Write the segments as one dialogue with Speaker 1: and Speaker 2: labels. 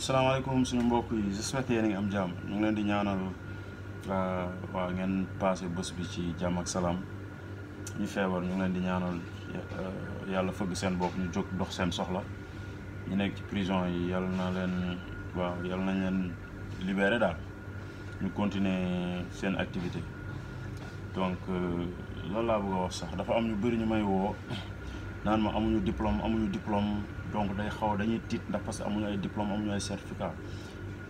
Speaker 1: salaamaaleykum suñu mbokk yi j'espère que yéen a ngi am jàmm ñu ngi leen di ñaanal waa ngeen passé bés bi ci jàmm ak salaam ñu feebar ñu ngi leen di ñaanal yàlla fëgg seen bopp ñu jóg dox seen soxla ñu nekk ci prison yi yàlla na leen yàlla nañ leen libéré daal ñu continuer seen activité donc loolu laa bëgg a wax sax dafa am ñu bëri ñu may woo naan ma amuñu diplôme donc dañuy tiit ndax parce que amuñu ay diplôme amuñu ay certificat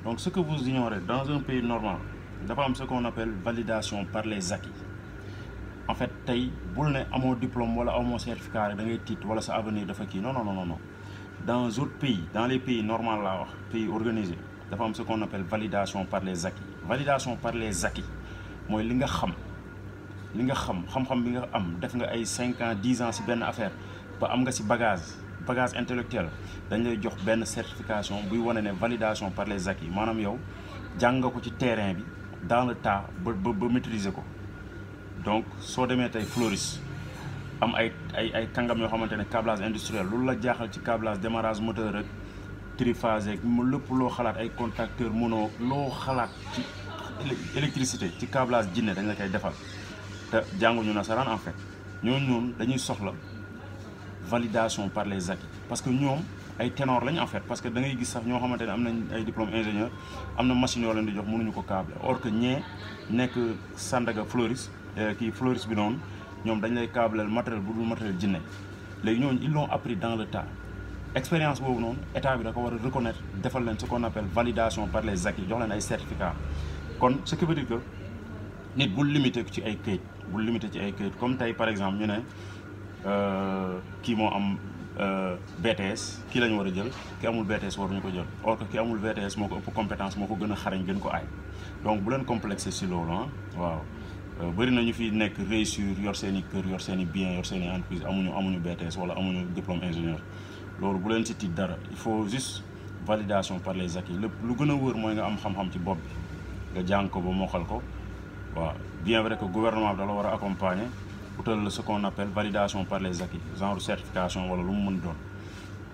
Speaker 1: donc ce que vous ignorez dans un pays normal dafa am ce qu'on appelle validation par les acquis. En fait tey bul ne amoo diplôme wala amoo certificat rek da ngay tiit wala sa avenir dafa kii non dans d'autres pays, dans les pays normaux laa wax pays organisés dafa am ce qu'on appelle validation par les acquis. Validation par les acquis mooy li nga xam xam-xam bi nga am def nga ay 5 ans 10 ans ci benn affaire ba am nga ci bagage intellectuel dañ lay jox benn certification buy wane ne validation par les acquis maanaam yow jàng nga ko ci terrain bi dans le tas ba maîtriser ko. Donc soo demee tey Floris am ay kàngam yoo xamante ne câblage industriel loolu la jaaxal ci câblage démarrage moteur rek triphase ak lépp loo xalaat ay contacteur mono loo xalaat ci électricité ci câblage jinne dañ la koy defal te jànguñu nasaraan en fait ñooñu dañuy soxla validation par les acquis parce que ñoom ay ténor lañ en fait parce que da ngay gis sax ñoo xamante ne am nañ ay diplôme ingénieur am na machine yoo leen di jox mënuñu ko câbler or que ñee nekk Sandaga Floris Floris bi noonu ñoom dañ lay câbler matériel bu dul matériel jinne léegi ñooñu ils l'ont appris dans le tas expérience boobu noonu état bi da ko war a reconnaître defal leen ce qu'on appelle validation par les acquis jox leen ay certificat kon ce qui veut dire que nit bul limité ci ay këyit comme tey par exemple ñu ne kii moo am BTS kii la ñu war a jël ki amul BTS waruñu ko jël or que ki amul BTS moo ko ëpp compétence moo ko gën a xarañ gën ko aay donc bu leen complexé si loolu waaw bëri na ñu fi nekk réussir yor seen i kër yor seen i bien yor seen i entreprise amuñu BTS wala amuñu diplôme ingénieur loolu bu leen si tiit dara il faut juste validation par les acquis lépp lu gën a wóor mooy nga am xam-xam ci bopp bi nga jàng ko ba mokkal ko waaw bien vrai que gouvernement bi da la war a accompagner utal ce qu'on appelle validation par les acquis genre certification wala lu mu mën doon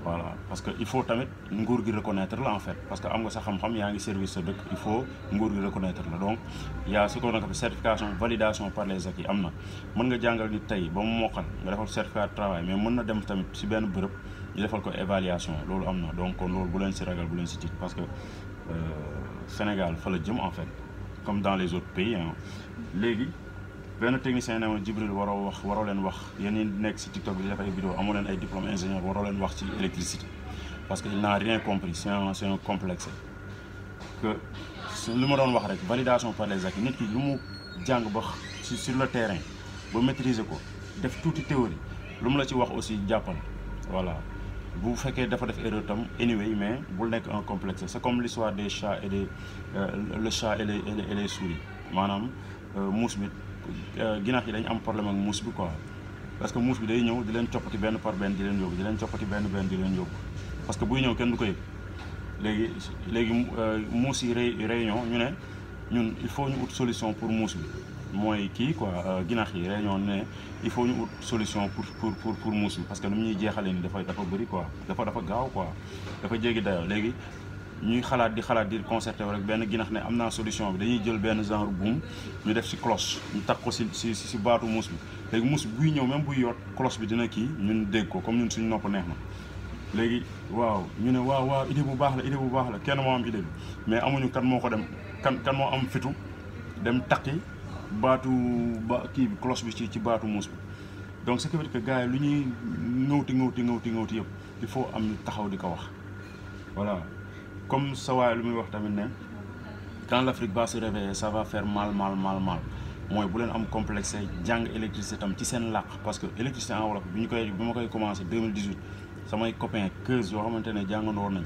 Speaker 1: voilà parce que il faut tamit nguur gi reconnaître la en fait parce que am nga sa xam-xam yaa ngi service sa dëkk il faut nguur gi reconnaître la donc y a ce qu'on appelle certification validation par les acquis am na mën nga jàngal nit tey ba mu mokkal nga defal certificat de travail mais mën na dem tamit ci benn bërëb ñu defal ko évaluation loolu am na donc kon loolu bu leen ci ragal bu leen ci tiit parce que Sénégal fa la jëm en fait comme dans les autres pays léegi benn technicien ne ma Djibril waroo leen wax yéen ñi nekk ci TikTok bi di def ay vidéo amoo leen ay diplôme ingénieur waroo leen wax ci électricité parce que il n'a rien compris c'est un complexe que li ma doon wax rek validation par les acquis nit ki lu mu jàng ba sur le terrain ba maîtriser ko def tuuti théorie lu mu la ci wax aussi jàppal voilà bu fekkee dafa def erreur tam anyway mais bul nekk un complexe c'est comme l'histoire des chats et le chat et les souris maanaam muus bi ginax yi dañ am problème ak muus bi quoi parce que muus bi day ñëw di leen coppati benn par benn di leen yóbbu di leen coppati benn di leen yóbbu parce que buy ñëw kenn du ko yëg léegi muus yi réunion ñu ne ñun il faut ñu ut solution pour muus bi mooy kii quoi ginax yi réunion ne il faut ñu ut solution pour muus bi parce que nu mu ñuy jeexalee ni dafa bëri quoi dafa gaaw quoi dafa jéggi dayoo léegi ñuy xalaat di concerté rek benn ginax ne am naa solution bi dañuy jël benn genre buum ñu def ci cloche ñu takk ko ci baatu muus bi léegi muus bi buy ñëw même buy yoot cloche bi dina kii ñun dégg ko comme ñun suñu nopp neex na léegi waaw ñu ne waaw idée bu baax la kenn moo am idée bi mais amuñu kan moo ko dem kan moo am fitu dem takki kii bi cloche bi ci baatu muus bi donc ce qui veut dire que gars yi lu ñuy ngawti yëpp il faut am ñu taxaw di ko wax voilà comme sa waay lu muy wax tamit ne quand l'Afrique va se réveiller ça va faire mal mooy bu leen am complexe jàng électricité tam ci seen làkk parce que électricité en wolof bi ma koy commencé 2018 samay copains keuse yoo xamante ne jàngandoor nañ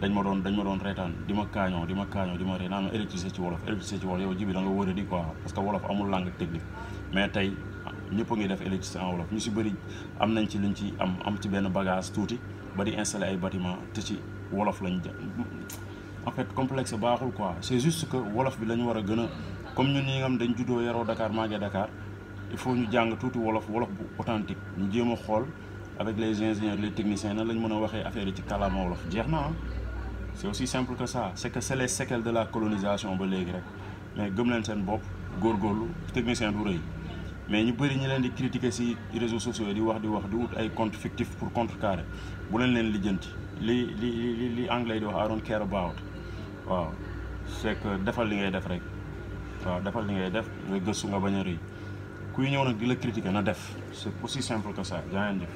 Speaker 1: dañ ma doon reetaan di ma kaañoo di ma ree naan ma électricité ci wolof yow jibi da nga wër di quoi parce que wolof amul langue technique mais tey ñëpp a ngi def électricité en wolof ñu si bëri am nañ ci liñ ci am ci benn bagage tuuti ba di installer ay bâtiment te ci wolof lañ en fait complexe baaxul quoi c'est juste que wolof bi lañu war a gën a comme ñun ñi nga xam dañ juddoo yaroo Dakar màggee Dakar il faut ñu jàng tuuti wolof bu authentique ñu jéem a xool avec les ingénieurs les techniciens nan lañ mën a waxee affaire yi ci kàllaama wolof jeex na c'est aussi simple que ça. C'est les séquelles de la colonisation ba léegi rek mais gëm leen seen bopp góorgóorlu technicien du rëy mais ñu bëri ñi leen di critiquer ci réseaux sociaux yi di wax di wut ay compte fictif pour contrecarrer bu leen lijjanti li anglais di wax I don't care about waaw c'est que defal li ngay def rek waaw defal li ngay def nga gëstu nga bañ a rëy kuy ñëw nag di la critiquer na def c'est aussi simple que ça jaa ngeen jëf